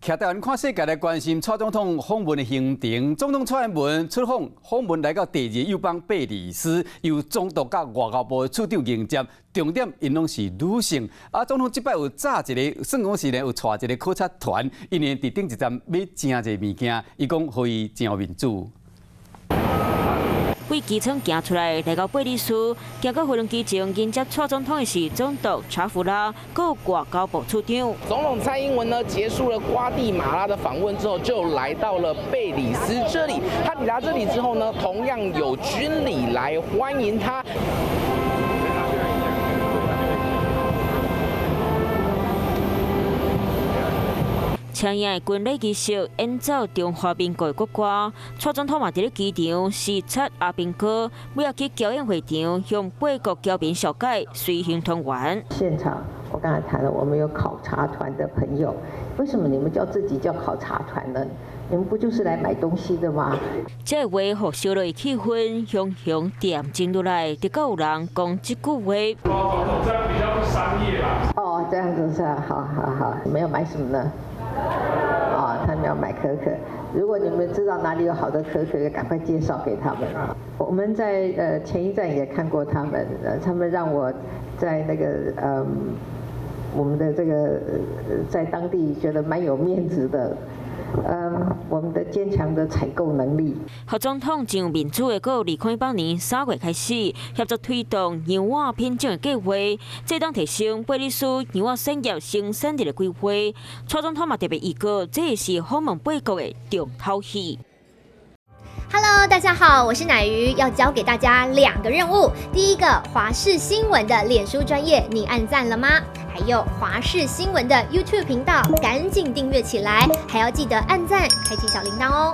徛台灣看世界來關心蔡總統訪問的行程。總統蔡英文出訪訪問來到第二個友邦貝里斯，由總督佮外交部的處長迎接。重點𪜶攏是女性。啊，總統這擺有紮一个，算講是呢有帶一个考察團，𪜶呢佇頂一站買誠濟物件，伊講予伊誠有面子。對機場行出來，來到貝里斯，行到飛機前迎接蔡總統的是總督查夫拉，閣外交部處長。總統蔡英文呢結束了瓜地馬拉的訪問之後，就來到了貝里斯這裡。他抵達這裡之後呢，同樣有軍禮來歡迎他。青營的軍禮儀式演奏中華民國的國歌，蔡總統嘛佇咧機場視察阿兵哥，尾仔去僑演會場向八國僑民紹介隨行團員。現場我剛才談了，我們有考察團的朋友，為什麼你們叫自己叫考察團呢？你們不就是來買東西的嗎？這個話予燒熱的氣氛雄雄恬靜落來，直到有人講這句話。哦，這樣比較商業啦。哦，這樣子是啊，好好好，你們要買什麼呢？啊，他們要買可可。如果你們知道哪裡有好的可可，趕快介紹給他們。我們在前一站也看過他們，他們讓我在那個我們的這個在當地覺得蠻有面子的。我們的堅強的採購能力。予總統真有面子的，閣有2018年3月開始協助推動羊仔品種的計劃，這當提升貝里斯羊仔產業生產力的規劃。蔡總統嘛特別預告，這是訪問八國的重頭戲。 Hello，大家好，我是奶魚，要交給大家兩個任務。第一個，華視新聞的臉書專頁，你按讚了嗎？還有華視新聞的 YouTube 頻道，趕緊訂閱起來，還要記得按讚，開啟小鈴鐺哦。